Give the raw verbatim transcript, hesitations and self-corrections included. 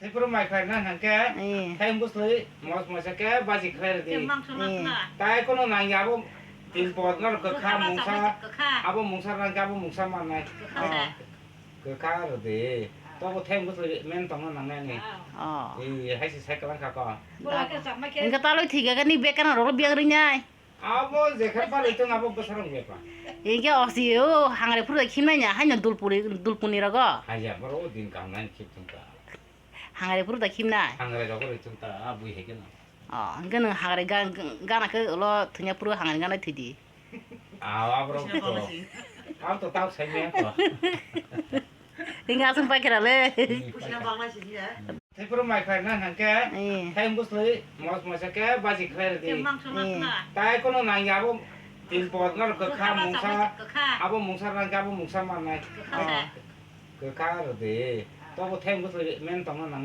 Tei puro mai khlai na hwnkhe, eh, thai bwsli mos mosa khe baji khlai rwdi. Eh. Tai kono nang ya abo tin pot no kwkha mungsa, abo mungsa rang khe abo mungsa mannai. Kwkha rwdi. Tobo thai bwsli men tongna nangnai ni. Oh. Eh, hai se cycle kha ko. Hwnkhe taloi thik khe ni bekana rolo biang rinai. Abo jekha palai tong abo bwsarok bepha. Hwnkhe osi o hangre phuru khimnai nya haino dulpuri, dulpuni rogo. Haya boro o din kaham nai khip thung ta. Hangre phuru da khimnai. Hangre rogo roi thung ta a bui hai khe no. Oh, hwnkhe nwng hangre ga-, gana khe ulo thwngya phuru hangre gana thwidi. Aw, aborok to. Ang to tau sai maya to. Hwnkhe aswk pai khe rale. Hmm, pai kha. Tei puro mai khlai na hwnkhe, eh, thai bwsli mos mosa khe baji khlai rwdi. Eh. Tai kono nang ya abo tin pot no kwkha mungsa, abo mungsa rang khe abo mungsa mannai. Oh. Kwkha rwdi. Tobo thai bwsli men tongna nang.